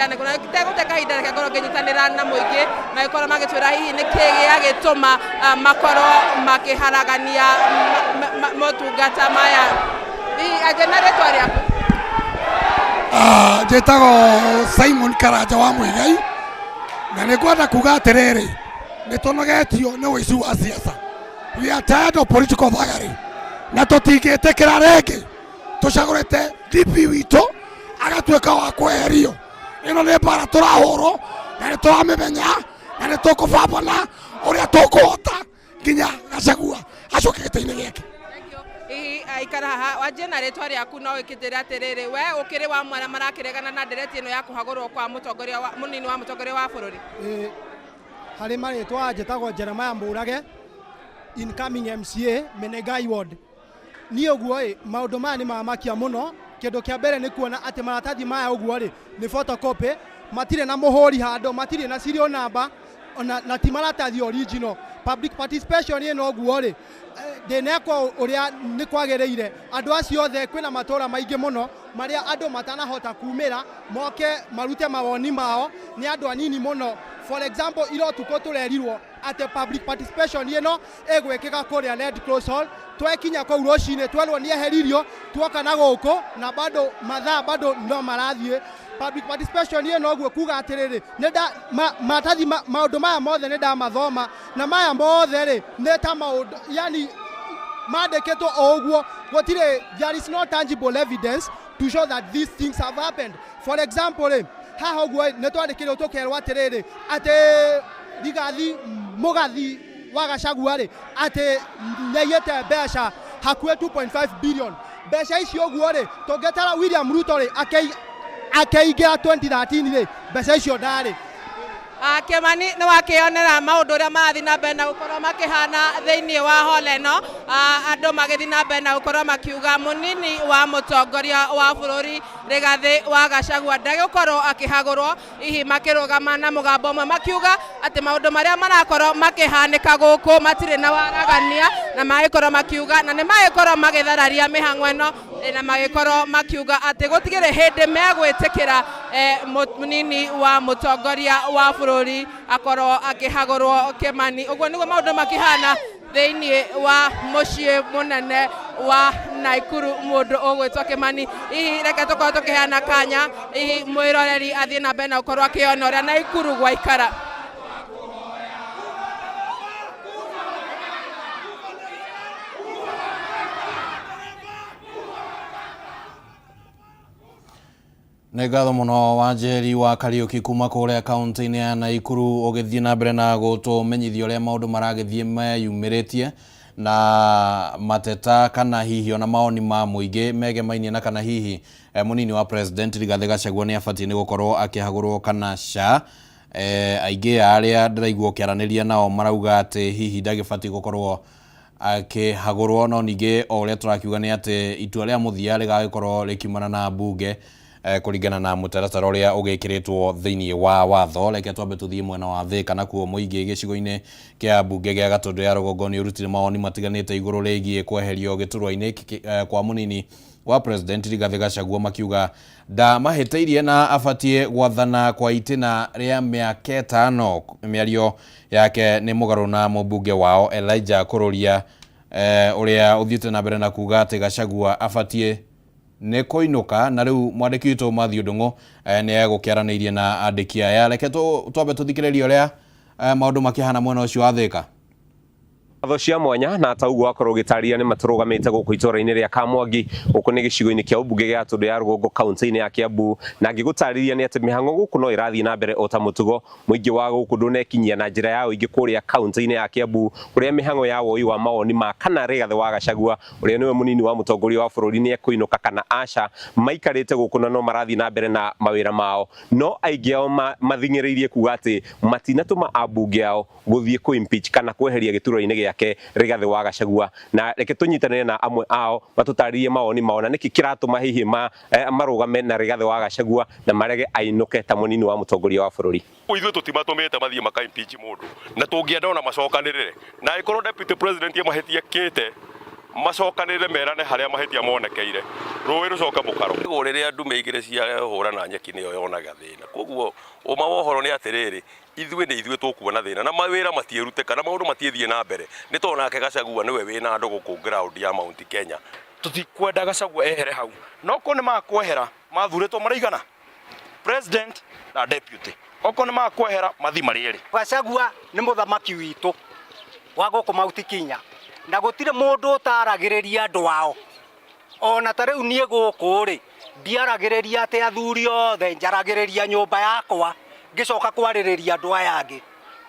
ya Naikuru. Na itegũte kahinda reke ngorwo ngĩnyitanĩra na mũingĩ magĩkorwo magĩtwĩra hihi nĩ kĩĩ gĩagĩtũma makorwo makĩharagania motungata maya. Hihi anjia na rĩtwa rĩaku? Njĩtagwo Simon Karanja wa Muigai, na nĩ ngwenda kuga atĩrĩrĩ, nĩ tũnogetio nĩ ũici wa siasa. We are tired of political thuggery, na tũtingĩtĩkĩra rĩngĩ tũcagũrĩte DP witũ agatuĩka wa kweherio. Ĩno nĩ mbara tũrahũrwo na nĩ tũramĩmenya na nĩ tũkũbambana ũrĩa tũkũhota nginya Gachagua acoke gĩtĩ-inĩ gĩake. Hihi aikara haha wanjie na rĩtwa rĩaku no wĩkĩnjĩre atĩrĩrĩ, we ũkĩrĩ wa mwana marakĩregana na ndereti ĩno ya kũhagũrwo kwa mũtongoria wa mũnini wa mũtongoria wa bũrũri? Ĩĩ, harĩ marĩtwa njĩtagwo Jeremiah Mũrage, incoming MCA Menengai Ward. Niĩ ũguo ĩ, maũndũ maya nĩ mamakia mũno. Kĩndũ kĩa mbere nĩ kuona atĩ maratathi maya ũguo rĩ, nĩ photocopy, matirĩ na mũhũri handũ, matirĩ na serial number, ona na ti maratathi original. Public participation ĩno ũguo rĩ, ndĩnekwo ũrĩa nĩ kwagĩrĩire. Andũ acio othe, kwĩna matũra maingĩ mũno marĩa andũ matanahota kumĩra moke marute mawoni mao, nĩ andũ anini mũno. For example, ira ũtukũ tũrerirwo atĩ public participation ĩno ĩgwĩkĩka kũrĩa Red Cross Hall. Twekinya kũu rũcinĩ twerwo nĩ eheririo, tuoka na gũkũ na bado mathaa bado no marathiĩ. Public participation ĩno ũguo kuga atĩrĩrĩ, nĩ nda maratathi maũndũ maya mothe nĩ ndamathoma, na maya mothe rĩ nĩ ta maũndũ yani mandĩkĩtwo o ũguo, gũtirĩ, there is no tangible evidence to show that these things have happened. For example rĩ, haha ũguo nĩ twandĩkĩrwo tũkerwo atĩrĩrĩ, atĩ Rigathi Mũgathi wa Gachagua rĩ, atĩ nĩaiyĩte mbeca hakuhĩ 2.5 billion. Mbeca icio ũguo rĩ, tũngĩtara William Ruto rĩ, akĩingĩra 2013 rĩ, mbeca icio ndarĩ. Kĩmani, nĩ wakĩonera maũndũ ũrĩa marathiĩ na mbere na gũkorwo makĩhana thĩinĩ wa hall ĩno, andũ magĩthiĩ na mbere na gũkorwo makiuga mũnini wa mũtongoria wa bũrũri Rigathi wa Gachagua ndagũkorwo akĩhagũrwo, hihi makĩrũgama na mũgambo ũmwe makiuga atĩ maũndũ marĩa marakorwo makĩhanĩka gũkũ matirĩ na waragania, na magĩkorwo makiuga na nĩ magĩkorwo magĩthararia mĩhang'o ĩno, na magĩkorwo makiuga atĩ gũtigĩrĩ hĩndĩ megwĩtĩkĩra mũnini wa mũtongoria wa bũrũri akorwo akĩhagũrwo. Kĩmani, ũguo nĩguo maũndũ makĩhana thĩinĩ wa mũciĩ mũnene wa Naikuru. Mũndũ ũgwĩtwo Kĩmani, hihi reke tũkorwo tũkĩheana kanya hihi mwĩroreri athiĩ na mbere na gũkorwo akĩona ũrĩa Naikuru gwaikara. Nĩ ngatho mũno Wanjeri wa Kariũki kuma kũrĩa kaunti-inĩ ya Naikuru, ũgĩthiĩ na mbere na gũtũmenyithia ũrĩa maũndũ maragĩthiĩ meyumĩrĩtie na mateta kana hihi ona mawoni ma mũingĩ megemainie na kana hihi mũnini wa president Rigathĩ Gachagua nĩ abatiĩ nĩ gũkorwo akĩhagũrwo kana ca. Aingĩ a arĩa ndĩraigua ũkĩaranĩria nao marauga atĩ hihi ndagĩbatiĩ gũkorwo akĩhagũrwo, no ningĩ o ũrĩa tũrakiuga nĩ atĩ itua rĩa mũthia rĩgagĩkorwo rĩkiumana na mbunge kũringana na mũtaratara ũrĩa ũgĩkĩrĩtwo thĩinĩ wa watho. Reke twambe tũthiĩ mwena wa Thĩka, nakuo mũingĩ gĩcigo-inĩ kĩa mbunge gĩa Gatũndũ ya Rũgongo nĩ ũrutire mawoni matiganĩte igũrũ rĩgiĩ kweherio gĩturwa-inĩ kwa mũnini wa president Rigathĩ Gachagua, makiuga ndamahĩtĩirie na abatiĩ gwathana kwa itĩna rĩa mĩaka 5. Mĩario yake nĩ mũgarũ na mũmbunge wao Elijah Kũrũria, ũrĩa ũthiĩte na mbere na kuga atĩ Gachagua abatiĩ nĩ kũinũka. Na rĩu mwandĩki witũ Matthew Ndung'u nĩ egũkĩaranĩirie na andĩki aya. Reke twambe tũthikĩrĩrie ũrĩa maũndũ makĩhana mwena ũcio wa Thĩka. Ngatho cia mwanya, na ta ũguo wakorwo ũgĩtarĩria, nĩ matũrũgamĩte gũkũ itũra-inĩ rĩa Kamwangi. Gũkũ nĩ gĩcigo-inĩ kĩa ũmbunge gĩa Gatũndũ ya Rũgongo, kaunti-inĩ ya Kiambu, na ngĩgũtarĩria nĩ atĩ mĩhang'o gũkũ no ĩrathiĩ na mbere o ta mũtugo. Mũingĩ wa gũkũ ndũnekinyia na njĩra ya ũingĩ kũrĩa kaunti-inĩ ya Kiambu, kũrĩa mĩhang'o ya woi wa mawoni ma kana Rigathĩ wa Gachagua, ũrĩa nĩwe mũnini wa mũtongoria wa bũrũri, nĩ ekũinũka kana aca. Maikarĩte gũkũ na no marathiĩ na mbere na mawĩra mao, no aingĩ ao mathing'ĩrĩirie kuga atĩ matinatũma ambunge ao gũthiĩ kũ impeach kana kweheria gĩturwa-inĩ gĩake Rigathĩ wa Gachagua. Na reke tũnyitanĩre na amwe ao matũtarĩrie mawoni mao na nĩkĩ kĩratũma hihi marũgame na Rigathĩ wa Gachagua na marege ainũke ta mũnini wa mũtongoria wa bũrũri. Ithuĩ tũtimatũmĩte mathiĩ maka impeach mũndũ, na tũngĩenda ona macokanĩrĩre, na angĩkorwo deputy president e mahĩtia ekĩte. Macokanĩrĩre merane harĩa mahĩtia monekeire, rũĩ rũcoke mũkaro. Koguo rĩrĩa ndume igĩrĩ ciahũrana nyeki nĩyo yonaga thĩna. Koguo ũma wa ũhoro nĩ atĩrĩrĩ, ithuĩ nĩ ithuĩ tũkuona thĩna na mawĩra matiĩrutĩka na maũndũ matiĩthiĩ na mbere nĩ tondũ nake Gachagua nĩwe wĩna andũ gũkũ ground ya Mount Kenya. Tũtikwenda Gachagua ehere hau, no korwo nĩ makwehera mathurĩtwo maraigana president na deputy, okorwo nĩ makwehera mathiĩ marĩ erĩ. Gachagua nĩ mũthamaki witũ wa gũkũ Mount Kenya na gũtirĩ mũndũ ũtaragĩrĩria andũ ao. Ona ta rĩu niĩ gũkũ rĩ, ndiaragĩrĩria atĩ athuri othe, njaragĩrĩria nyũmba yakwa ngĩcoka kwarĩrĩria andũ aya angĩ.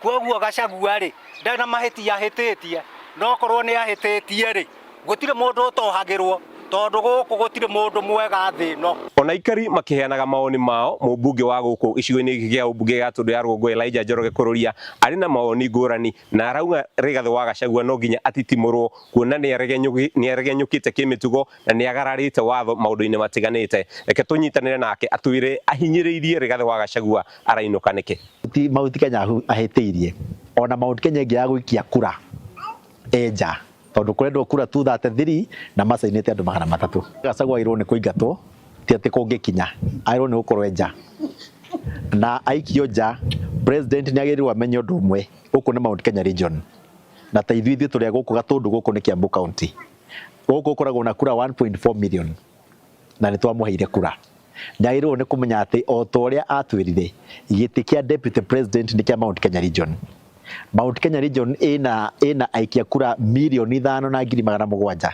Kwoguo Gachagua rĩ, ndarĩ na mahĩtia ahĩtĩtie, no okorwo nĩ ahĩtĩtie rĩ, gũtirĩ mũndũ ũtohagĩrwo tondũ gũkũ gũtirĩ mũndũ mwega thĩ ĩno. Ona aikari makĩheanaga mawoni mao, mũmbunge wa gũkũ gĩcigo-inĩ gĩkĩ kĩa ũmbunge gĩa Gatũndũ ya Rũgongo Elijah Njoroge Kũrũria arĩ na mawoni ngũrani na arauga Rigathĩ wa Gachagua no nginya atitimũrwo kuona nĩaregenyũkĩte kĩmĩtugo na nĩagararĩte watho maũndũ-inĩ matiganĩte. Reke tũnyitanĩre nake atwĩre ahinyĩrĩirie Rigathĩ wa Gachagua arainũka nĩkĩ. Ti Mount Kenya ahĩtĩirie ona Mount Kenya ĩngĩ ya gũikia kura ĩ nja tondũ kũrendwo kura 233 na macainĩte andũ 300. Gachagua agĩrĩirwo nĩ kũingatwo ti atĩ kũngĩkinya agĩrĩirwo nĩ gũkorwo e nja na aikio nja president nĩ agĩrĩirwo amenye ũndũ ũmwe gũkũ nĩ Mount Kenya region na ta ithuĩ ithuĩ tũrĩ a gũkũ Gatũndũ gũkũ nĩ Kiambu county gũkũ gũkoragwo na kura 1.4 million na nĩ twamũheire kura nĩ agĩrĩirwo nĩ kũmenya atĩ o ta ũrĩa atwĩrire gĩtĩ kĩa deputy president nĩ kĩa Mount Kenya region. Mount Kenya region ĩna ĩna aikia kura 5,700,000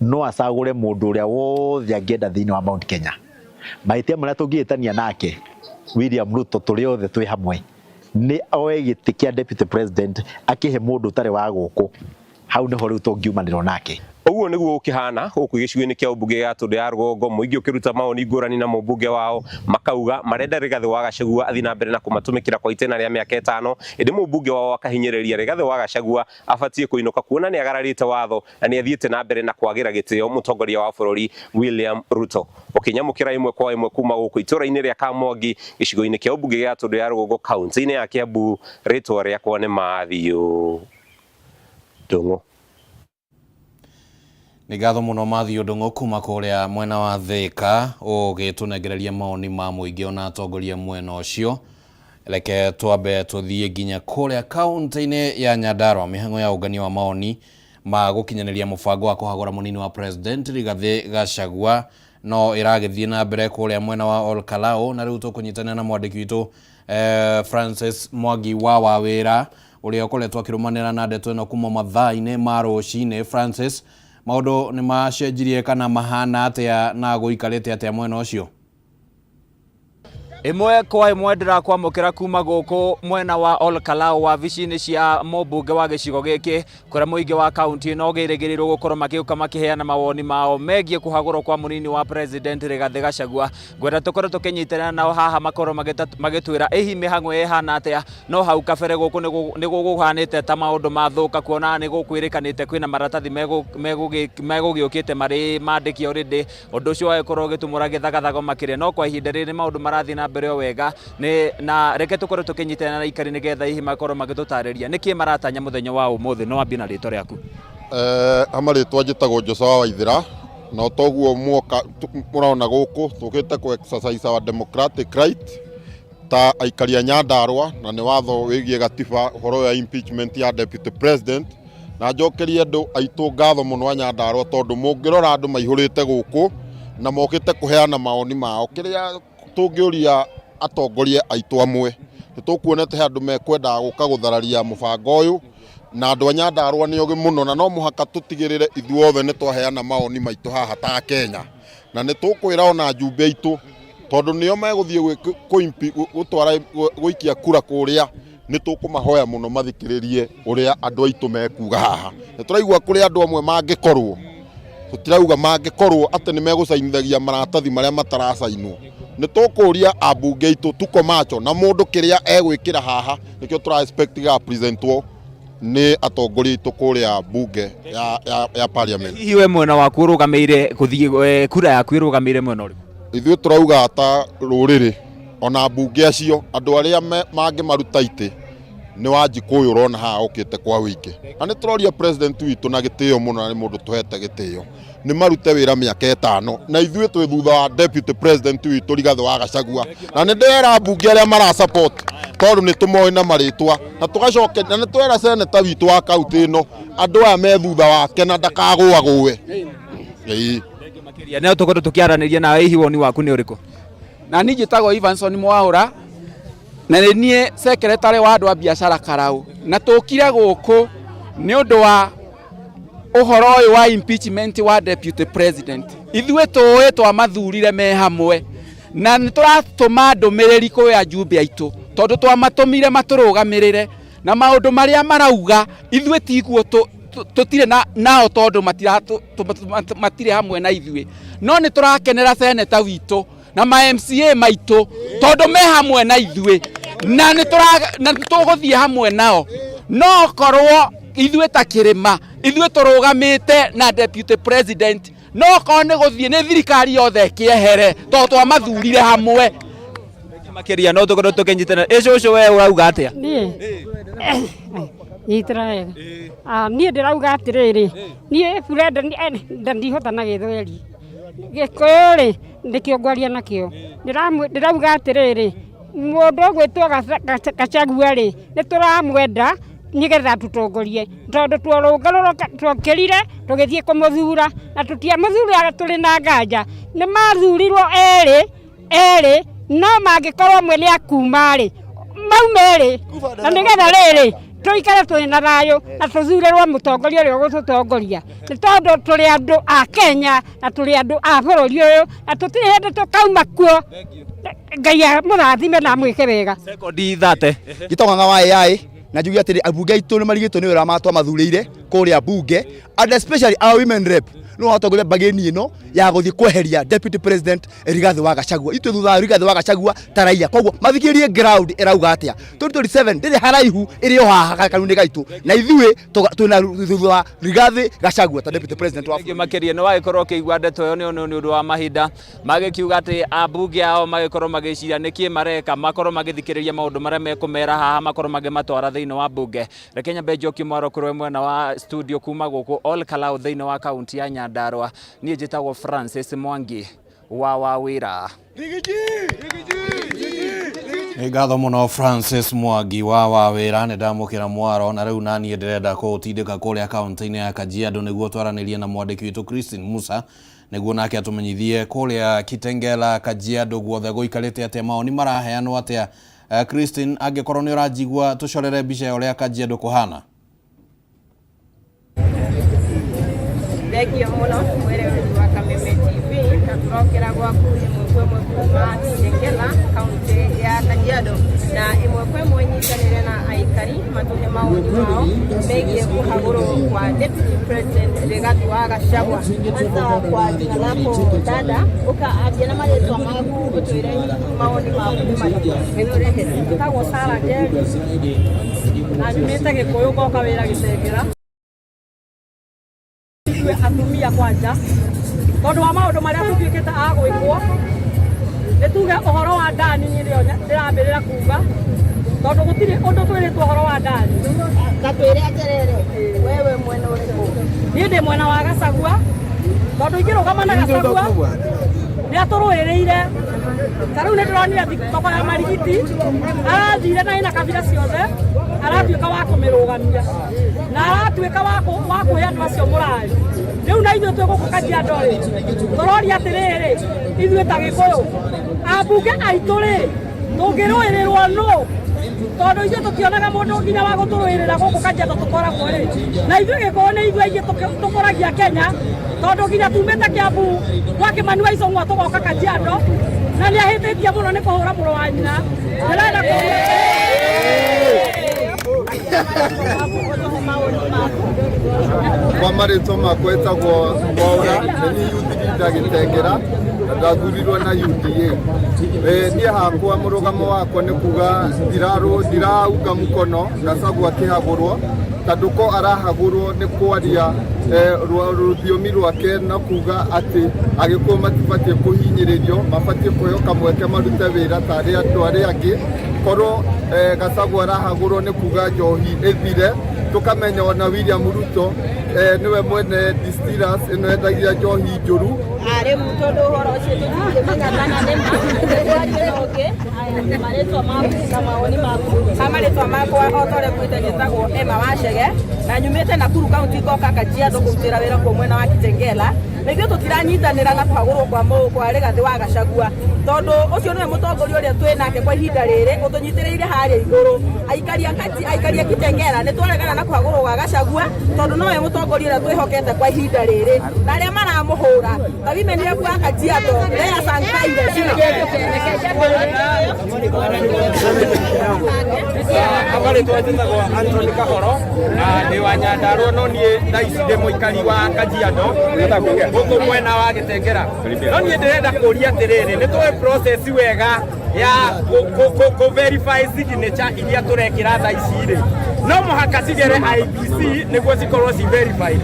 no acagũre mũndũ ũrĩa wothe angĩenda thĩinĩ wa Mount Kenya. Mahĩtia marĩa tũngĩhĩtania nake William Ruto tũrĩ othe twĩ hamwe nĩ oe gĩtĩ kĩa deputy president akĩhe mũndũ ũtarĩ wa gũkũ hau nĩho rĩu tũngiumanĩrwo nake. Ũguo nĩguo gũkĩhana gũkũ gĩcigo-inĩ kĩa ũmbunge gĩa Gatũndũ ya Rũgongo, mũingĩ ũkĩruta mawoni ngũrani na mũmbunge wao makauga marenda Rigathĩ wa Gachagua athiĩ na mbere na kũmatũmĩkĩra kwa itĩna rĩa mĩaka ĩtano, ĩndĩ mũmbunge wao akahinyĩrĩria Rigathĩ wa Gachagua abatiĩ kũinũka kuona nĩ agararĩte watho na nĩ athiĩte na mbere na kwagĩra gĩtĩo mũtongoria wa bũrũri William Ruto. Ũkĩnyamũkĩra ĩmwe kwa ĩmwe kuma gũkũ itũra-inĩ rĩa Kamwangi gĩcigo-inĩ kĩa ũmbunge gĩa Gatũndũ ya Rũgongo kaunti-inĩ ya Kiambu, rĩtwa rĩakwa nĩ Mathiũ Ndung'u. Nĩ ngatho mũno Mathiũ Ndung'u kuma kũrĩa mwena wa Thĩka ũgĩtũnengereria mawoni ma mũingĩ ona atongoria mwena ũcio. Reke twambe tũthiĩ nginya kũrĩa kaunti-inĩ ya Nyandarua mĩhang'o ya ũngania wa mawoni ma gũkinyanĩria mũbango wa kũhagũra mũnini wa president Rigathĩ Gachagua no ĩragĩthiĩ na mbere kũrĩa mwena wa Olkalau na rĩu tũkũnyitanĩra na mwandĩki witũ Francis Mwangi wa Wawĩra ũrĩa ũkoretwo akĩrũmanĩra na ndeto ĩno kuma mathaa-inĩ ma rũcinĩ. Francis, maũndũ nĩ macenjirie kana mahana atĩa na gũikarĩte atĩa mwena ũcio? Ĩmwe kwa ĩmwe ndĩrakwamũkĩra kuma gũkũ mwena wa Olkalau wabici-inĩ cia mũmbunge wa gĩcigo gĩkĩ kũrĩa mũingĩ wa kaunti ĩno ũgĩrĩgĩrĩirwo gũkorwo makĩũka makĩheana mawoni mao megiĩ kũhagũrwo kwa mũnini wa president Rigathĩ Gachagua. Ngwenda tũkorwo tũkĩnyitanĩra nao haha makorwo magĩtwĩra ĩhi mĩhang'o ĩhana atĩa, no hau kabere gũkũ nĩ gũhanĩte ta maũndũ mathũka kuona nĩ gũkwĩrĩkanĩte kwĩna maratathi megũgĩũkĩte marĩ mandĩki already. Ũndũ ũcio wagĩkorwo ũgĩtumũra gĩthagathago makĩria, no kwa ihinda rĩrĩ maũndũ marathiĩ na mbere o wega na reke tũkorwo tũkĩnyitanĩra na aikari nĩgetha hihi makorwo magĩtũtarĩria nĩkĩ maratanya mũthenya wa ũmũthĩ. No wambie na rĩtwa rĩaku. Ha marĩtwa njĩtagwo Joshua Waithera, na toguo muoka mũrona gũkũ tũkĩte kũ exercise our democratic right ta aikari a Nyandarua, na nĩ watho wĩgiĩ gatiba ũhoro wa impeachment ya deputy president. Na njokerie andũ aitũ ngatho mũno a Nyandarua tondũ mũngĩrora andũ maihũrĩte gũkũ na mokĩte kũheana mawoni mao. Kĩrĩa tũngĩũria atongoria aitũ amwe, nĩ tũkuonete he andũ mekwendaga gũka gũthararia mũbango ũyũ, na andũ a Nyandarua nĩ ogĩ mũno, na no mũhaka tũtigĩrĩre ithuothe nĩ twaheana mawoni maitũ haha ta Kenya, na nĩ tũkwĩra ona njumbe aitũ tondũ nĩo megũthiĩ gũtwara gũikia kura kũrĩa, nĩ tũkũmahoya mũno mathikĩrĩrie ũrĩa andũ aitũ mekuga haha. Nĩ tũraigua kũrĩ andũ amwe mangĩkorwo, tũtirauga mangĩkorwo atĩ nĩ megũcainithagia maratathi marĩa mataracainwo. Nĩ tũkũria ambunge aitũ tuko macho na mũndũ kĩrĩa egwĩkĩra haha nĩkĩo tũra expect gĩga presentwo nĩ atongoria aitũ kũrĩa bunge ya parliament. Hihi we mwena waku ũrũgamĩire gũthiĩ kura yaku ĩrũgamĩire mwena ũrĩkũ? Ithuĩ tũrauga ta rũrĩrĩ ona ambunge acio andũ arĩa mangĩmaruta itĩ Nĩ Wanjikũ ũyũ ũrona haha okĩte kwa wĩingĩ. Na nĩ tũroria president witũ na gĩtĩo mũno, na nĩ mũndũ tũhete gĩtĩo, nĩ marute wĩra mĩaka ĩtano, na ithuĩ twĩ thutha wa deputy president witũ Rigathĩ wa Gachagua. Na nĩ ndĩrera ambunge arĩa mara support, tondũ nĩ tũmoĩ na marĩtwa, na tũgacoke na nĩ twera seneta witũ wa kaunti ĩno andũ aya me thutha wake na ndakagũagũe. Ĩĩ. Makĩria no tũkorwo tũkĩaranĩria nawe, hihi woni waku nĩ ũrĩkũ? Na niĩ njĩtagwo Ivanson Mwaũra, na nĩ niĩ secretary wa andũ a biacara Karau, na tũkire gũkũ nĩ ũndũ wa ũhoro ũyũ wa impeachment wa deputy president. Ithuĩ tũĩ twamathurire me hamwe, na nĩ tũratũma ndũmĩrĩri kwĩ ajumbe aitũ, tondũ twamatũmire matũrũgamĩrĩre, na maũndũ marĩa marauga ithuĩ tiguo tũtirĩ nao, tondũ matirĩ hamwe na ithuĩ. No nĩ tũrakenera seneta witũ na ma MCA maitũ, tondũ me hamwe na ithuĩ, na nĩ tũgũthiĩ hamwe nao. No korwo ithuĩ ta kĩrĩma, ithuĩ tũrũgamĩte na deputy president, no korwo nĩ gũthiĩ nĩ thirikari yothe ĩkĩehere, tondũ twamathurire hamwe. Makĩria no tũkorwo tũkĩnyitana. Ĩcũcũ, we ũrauga atĩa? Niĩ nyitĩra wega. Niĩ ndĩrauga atĩrĩrĩ, niĩ burenda ndihota na Gĩthweri, Gĩkũyũ rĩ nĩkĩo ngwaria nakĩo. Ndĩrauga atĩrĩrĩ, mũndũ ũgwĩtwo Gachagua rĩ, nĩ tũramwenda nĩgetha atũtongorie, tondũ tuokĩrire tũgĩthiĩ kũmũthura, na tũtiamũthuraga tũrĩ na nganja. Nĩ mathurirwo erĩ erĩ, no mangĩkorwo ũmwe nĩ akuma rĩ, maume erĩ, na nĩgetha rĩrĩ tũikare twĩ na thayũ na tũthurĩrwo mũtongoria ũrĩa ũgũtũtongoria, nĩ tondũ tũrĩ andũ a Kenya na tũrĩ andũ a bũrũri ũyũ, na tũtirĩ hĩndĩ tũkauma kuo. Ngai amũrathime na amwĩke wega. Sekondi 30. Njĩtagwo Ng'ang'a wa AI, na njuge atĩrĩ, ambunge aitũ nĩ marigĩtwo nĩ wĩra matwamathurĩire kũrĩa bunge, and especially our women rep nĩ watongoria mbagĩni ĩno ya gũthiĩ kweheria deputy president Rigathĩ wa Gachagua. Ithuĩ thutha wa Rigathĩ wa Gachagua ta raia, koguo mathikĩrĩrie ground ĩrauga atĩa. 2027 ndĩrĩ haraihu, ĩrĩ o haha gakaru-inĩ gaitũ, na ithuĩ twĩna thutha wa Rigathĩ Gachagua ta deputy president wa Thengiũ makĩria. Nĩ wagĩkorwo ũkĩigua ndeto ĩyo, nĩ ũndũ wa mahinda magĩkiuga atĩ ambunge ao magĩkorwo magĩciria nĩkĩ mareka, makorwo magĩthikĩrĩria maũndũ marĩa mekũmera haha, makorwo makĩmatwara thĩinĩ wa bunge. Reke nyambe njokie mwaro kũrĩ mwena wa studio kuma gũkũ Ol Kalou thĩinĩ wa kaunti ya Nyandarua. Niĩ njĩtagwo Francis Mwangi wa Wawĩra. Nĩ ngatho mũno Francis Mwangi wa Wawĩra. Nĩ ndamũkĩra mwaro, na rĩu naniĩ ndĩrenda kũũtindĩka kũrĩa kaunti-inĩ ya Kajiado nĩguo twaranĩrie na mwandĩki witũ Christine Musa, nĩguo nake atũmenyithie kũrĩa Kitengela, Kajiado guothe gũikarĩte atĩa, mawoni maraheanwo atĩa. Christine, angĩkorwo nĩ ũranjigua, tũcorere mbica ya ũrĩa Kajiado kũhana. Thengio mũno mwĩroreri wa Kameme TV, na tũrokĩra gwaku ĩmwe kwa ĩmwe kuma Kitengela, kaunti ya Kajiado, na ĩmwe kwa ĩmwe nyitanĩre na aikari matũhe mawoni mao megiĩ kũhagũrwo kwa Deputy President Rigathi wa Gachagua. Anza kwa jina lako dada, ũkaambia na marĩtwa maku, ũtwĩre hihi mawoni maku nĩ marĩkũ. Njĩtagwo Sarah Njeri na nyumĩte Gĩkũyũ, ngoka wĩra Gĩcengera. Ithuĩ atumia kwanja, tondũ wa maũndũ marĩa tũtuĩkĩte a gwĩkwo, nĩ tuge ũhoro wa ndani, niĩ nĩyo ndĩrambĩrĩra kuga, tondũ gũtirĩ ũndũ twĩrĩtwo ũhoro wa ndani. Tatwĩre atĩrĩrĩ, wewe mwena ũrĩkũ? Niĩ ndĩ mwena wa Gachagua, tondũ ingĩrũgama na Gachagua nĩ atũrũĩrĩire. Ta rĩu nĩ ndĩronire thoko ya Marigiti arathire na ĩna kabira ciothe, aratuĩka wa kũmĩrũgamia na aratuĩka wa kũhe andũ acio mũrayo. Rĩu na ithuĩ twĩ gũkũ Kajiado rĩ, tũroria atĩrĩrĩ, ithuĩ ta Gĩkũyũ, ambunge aitũ rĩ, tũngĩrũĩrĩrwo nũ? Tondũ ithuĩ tũtionaga mũndũ nginya wa gũtũrũĩrĩra gũkũ Kajiado tũkoragwo rĩ, na ithuĩ Gĩkũyũ nĩ ithuĩ aingĩ tũkũragia Kenya, tondũ nginya tumĩte Kiambu gwa Kĩmani wa Icũng'wa tũgoka Kajiado, na nĩ ahĩtĩtie mũno nĩ kũhũra mũrũ wa nyina. Ndĩrenda kũria. Kwa marĩtwa makwa ĩtagwo Mwaũra, nĩ niĩ youth leader Gĩtengera, na ndathurirwo na UDA. Niĩ hakwa mũrũgamo wakwa nĩ kuga ndiraunga mũkono Gachagua akĩhagũrwo. Tondũ ko arahagũrwo nĩ kwaria eh, rũthiomi rwake na kuga atĩ Agĩkũyũ matibatiĩ kũhinyĩrĩrio, mabatiĩ kũheo kamweke marute wĩra ta arĩa andũ arĩa angĩ. Korwo eh, Gachagua arahagũrwo nĩ kuga njohi ĩthire, tũkamenya ona William Ruto eh, nĩwe mwene distillers ĩno yendagia njohi njũru. Rĩu tondũ ũhoro ũcio tũtingĩmenya kana nĩ ma, twarie na ũngĩ. Aya, marĩtwa maku na mawoni maku. Ha marĩtwa makwa o ta ũrĩa ngwĩte njĩtagwo Emma Wachege na nyumĩte Nakuru County ngoka Kajiado kũrutĩra wĩra kuo mwena wa Kitengela. Na ithuĩ tũtiranyitanĩra na kũhagũrwo kwa mũ kwa Rigathĩ wa Gachagua tondũ ũcio nĩwe mũtongoria ũrĩa twĩ nake kwa ihinda rĩrĩ ũtũnyitĩrĩire harĩa igũrũ. Aikari a Kaji, aikari a Kitengela nĩ twaregana na kũhagũrwo gwa Gachagua tondũ nowe mũtongoria ũrĩa twĩhokete kwa ihinda rĩrĩ na arĩa maramũhũra ta women rep wa Kajiado Lea Sankaire. Marĩtwa njĩtagwo Anthony Kahoro na ndĩ wa Nyandarua no niĩ thaa ici ndĩ mũikari wa Kajiado gũkũ mwena wa Gĩtengera. No niĩ ndĩrenda kũria atĩrĩrĩ, nĩ tũĩ process wega ya kũ verify signature iria tũrekĩra thaa ici rĩ, no mũhaka cigere IEBC nĩguo cikorwo ci verified.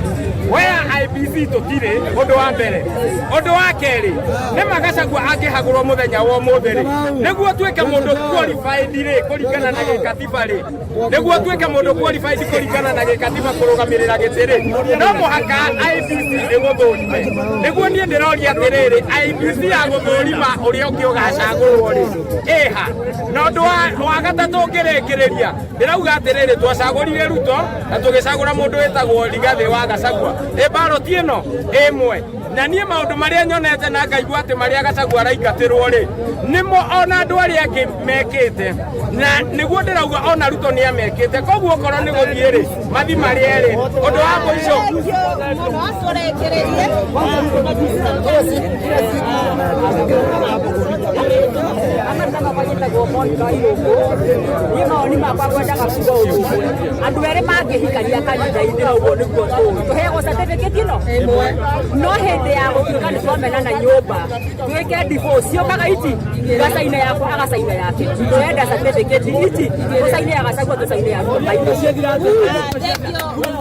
Where IEBC tũtirĩ, ũndũ wa mbere. Ũndũ wa kerĩ, nĩ ma Gachagua angĩhagũrwo mũthenya wa ũmũthĩ rĩ, nĩguo tuĩke mũndũ qualified rĩ, kũringana na gĩkatiba rĩ, nĩguo tuĩke mũndũ qualified kũringana na gĩkatiba kũrũgamĩrĩra gĩtĩ rĩ, no mũhaka IEBC ĩgũthũrime. Nĩguo niĩ ndĩroria atĩrĩrĩ, IEBC ya gũthũrima ũrĩa ũngĩ ũgacagũrwo rĩ, ĩha? Na ũndũ wa gatatũ ngĩrĩkĩrĩria, ndĩrauga atĩrĩrĩ, twacagũrire Ruto na tũgĩcagũra mũndũ wĩtagwo Rigathĩ wa Gachagua. Ĩ ballot ĩno ĩmwe na niĩ maũndũ marĩa nyonete na ngaigua atĩ marĩa Gachagua araingatĩrwo rĩ, nĩmo ona andũ arĩa angĩ mekĩte, na nĩguo ndĩrauga ona Ruto nĩ amekĩte. Koguo okorwo nĩ gũthiĩ rĩ, mathi marĩ erĩ. Ũndũ wa mũico, Tũrĩkĩrĩrie. Njĩtagwo Monica Irũngũ. Niĩ mawoni makwa ngwendaga kuga ũndũ ũmwe. Andũ erĩ mangĩhikania kanitha-inĩ na ũguo nĩguo tũĩ. Tũheagwo certificate ĩno ĩmwe. No hĩndĩ ya gũtuĩka nĩ twamenana nyũmba, twĩke divorce, ciũkaga ici, ngacaina yakwa agacaina yake. Tũrenda certificate ici, tũcaine ya Gachagua, tũcaine ya Ruto. Thengiũ mũno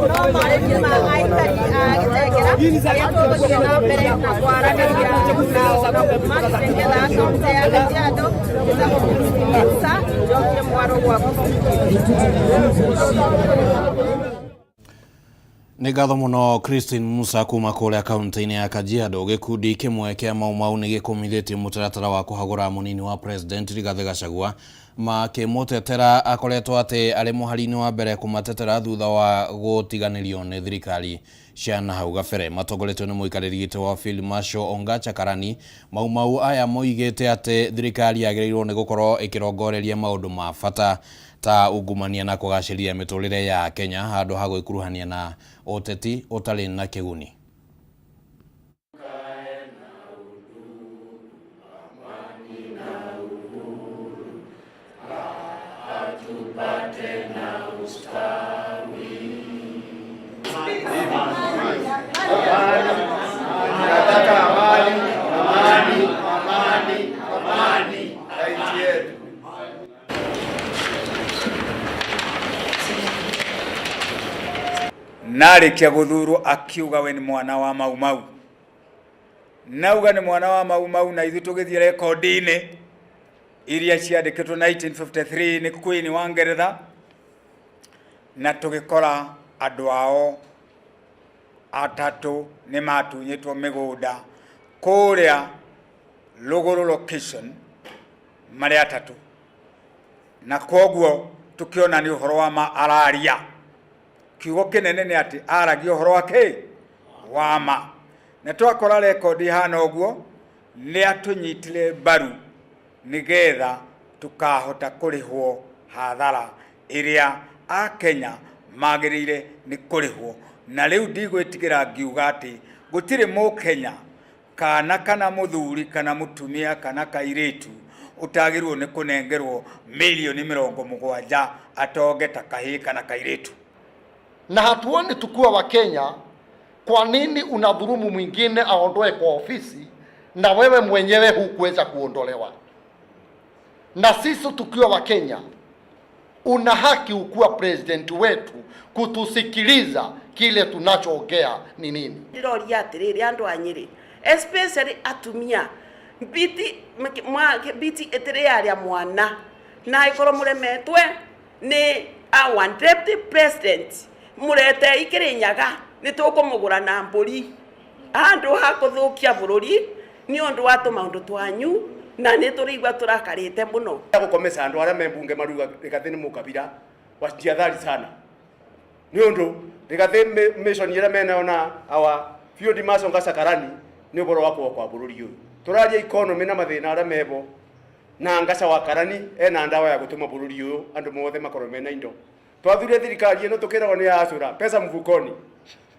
no marĩria ma aikari a Gĩtengera arĩa tũgũthiĩ na mbere na kwaranĩria nao na kuma Gĩtengera kaũntĩ ya Kajiado. Njĩtagwo Christine Musa, njokie mwaro gwaku. Nĩ ngatho mũno Christine Musa kuma kũrĩa kaunti-inĩ ya Kajiado. Gĩkundi kĩmwe kĩa Mau Mau nĩ gĩkũmithĩtie mũtaratara wa kũhagũra mũnini wa President Rigathĩ Gachagua makĩmũtetera akoretwo atĩ arĩ mũhari-inĩ wa mbere kũmatetera thutha wa gũtiganĩrio nĩ thirikari cia nahau gabere. Matongoretio nĩ mũikarĩri gĩtĩ wa Field Marshal Ongacha Karani, Mau Mau aya moigĩte atĩ thirikari yagĩrĩirwo nĩ gũkorwo ĩkĩrongoreria maũndũ ma bata ta ungumania na kũgacĩrithia mĩtũrĩre ya Kenya handũ ha gwĩkuruhania na ũteti ũtarĩ na kĩguni. Nataka amani, amani, amani, amani ya nchi yetu. Na arĩkia gũthurwo akiuga we nĩ mwana wa Mau Mau. Nauga nĩ mwana wa Mau Mau na ithuĩ tũgĩthiĩ rekondi-inĩ iria ciandĩkĩtwo 1953 nĩ Queen wa Ngeretha na tũgĩkora andũ ao atatũ nĩ matunyĩtwo mĩgũnda kũrĩa Rũgũrũ location marĩ atatũ, na kwoguo tũkĩona nĩ ũhoro wa ma araria. Kiugo kĩnene nĩ atĩ aragia ũhoro wa kĩ wa ma, na twakora rekondi ihana ũguo nĩ atũnyitire mbaru nĩgetha tũkahota kũrĩhwo hathara ĩrĩa Akenya magĩrĩire nĩ kũrĩhwo. Na rĩu ndigwĩtigĩra ngiuga atĩ gũtirĩ Mũkenya kana kana mũthuri kana mũtumia kana kairĩtu ũtagĩrĩirwo nĩ kũnengerwo mirioni 70 atonge ta kahĩĩ kana kairĩtu. Na hatuoni tukiwa wa Kenya, kwa nini unadhulumu mwingine aondoe kwa ofisi na wewe mwenyewe hukuweza kuondolewa? Na sisi tukiwa wa Kenya, Una haki ukuwa president wetu kutusikiliza kile tunachoongea ni nini. Ndiroria atiriri andu a Nyeri, especially atumia, mbiti mbiti itiri yaria mwana na ikorwo muremetwe ni our deputy president murete Ikirinyaga ni tukumugura na mburi andu ha kuthukia bururi ni undu wa tumaundu twanyu na ni turaigua turakarite muno. Gukomesa andu aria me mbunge maruga Rigathi ni mukabira wajiathari sana ni undu Rigathi mission iria menayo na our field marshal Ngaca ni uboro wa kwa bururi uyu turaria economy na mathina aria mebo na Ngaca wa Karani ena ndawa ya gutuma bururi uyu andu mothe makorwo mena indo. Twathurie thirikari ino tukiragwo ni acura pesa mfukoni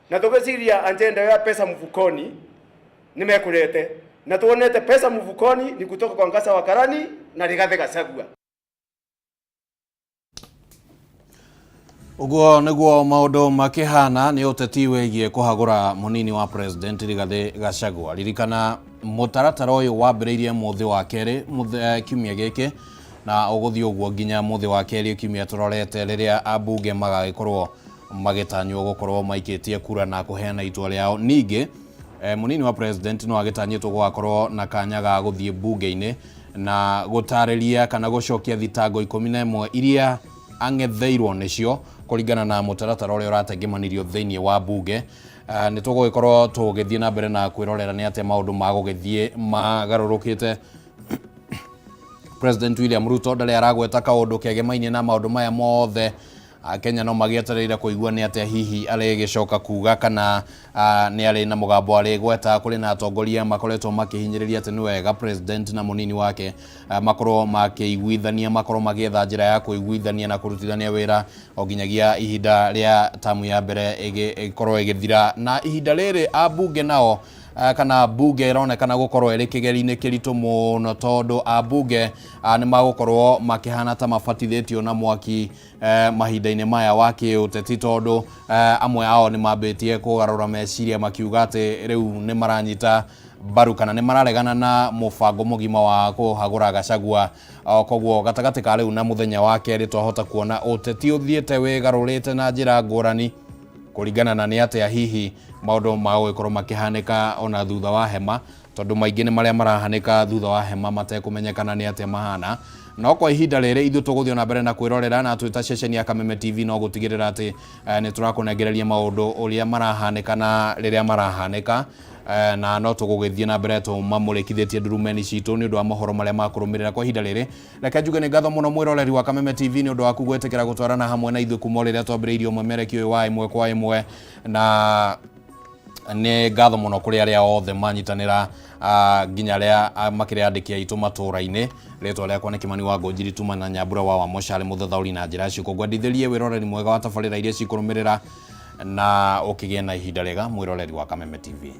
na tugeciria agenda ya pesa mfukoni ni mekurete na tuonete pesa mfukoni ni kutoka kwa Ngaca wa Karani na Rigathi Gachagua. Uguo niguo maundu makihana ni uteti wigie kuhagura munini wa president Rigathi Gachagua. Ririkana mutaratara uyu wambiriirie muthi wa keri kiumia giki na uguthii uguo nginya muthi wa keri kiumia turorete riria ambunge magagikorwo magitanywo gukorwo maikitie kura na kuheana itua riao. Ningi munini wa president no agitanyitwo gugakorwo na kanya ga guthii bunge-ini na gutariria kana gucokia thitango 11 iria ang'etheirwo nicio kuringana na mutaratara uria uratengemanirio thiini wa bunge. Ni tugugikorwo tugithie na mbere na kwirorera ni atia maundu magugithie magarurukite. President William Ruto ndari aragweta kaundu kegemainie na maundu maya mothe. Kenya no magietereire kuigua ni atia hihi arigicoka kuga kana ni ari na mugambo arigweta. Kuri na atongoria makoretwo makihinyiriria ati ni wega president na munini wake makorwo makiiguithania, makorwo magietha njira ya kuiguithania na kurutithania wira o nginyagia ihinda ria tamu ya mbere ikorwo igithira. Na ihinda riri ambunge nao kana bunge ironekana gukorwo iri kigeri-ini kiritu muno tondu ambunge ni magukorwo makihana ta mabatithitio na mwaki mahinda-ini maya wa kiuteti tondu amwe ao ni mambitie kugarura meciria makiuga ati riu ni maranyita mbaru kana ni mararegana na mubango mugima wa kuhagura Gachagua. Koguo gatagati ka riu na muthenya wa keri twahota kuona uteti uthiite wigarurite na njira ngurani kuringana na ni atia hihi maundu magũgĩkorwo makihanika ona thutha wa hema, tondu maingi ni maria marahanika thutha wa hema matekumenyekana ni atia mahana. No kwa ihinda rĩrĩ ithuĩ tũgũthiĩ na mbere na kwĩrorera na twĩ ta ceceni ya Kameme TV no gũtigĩrĩra atĩ nĩ tũrakũnengereria maũndũ ũrĩa marahanĩka na rĩrĩa marahanĩka, na no tũgũgĩthiĩ na mbere tũmamũrĩkithĩtie ndurumeni citũ nĩ ũndũ wa mohoro marĩa makũrũmĩrĩra kwa ihinda rĩrĩ. Reke njuge nĩ ngatho mũno mwĩroreri wa Kameme TV nĩ ũndũ waku gwĩtĩkĩra gũtwarana hamwe na ithuĩ kuma rĩrĩa twambĩrĩirie ũmemerekio ũyũ wa ĩmwe kwa ĩmwe, na nĩ ngatho mũno kũrĩ arĩa othe manyitanĩra nginya arĩa makĩrĩ andĩki aitũ matũra-inĩ. Rĩtwa rĩakwa nĩ Kimani wa Ngũnjiri tuma na Nyambura wa Wamũcari mũthathaũri na njĩra ciũkũ. Ngwendithĩrie wĩroreri mwega wa tabarĩra iria cikũrũmĩrĩra na ũkĩgĩe na ihinda rĩega mwĩroreri wa Kameme TV.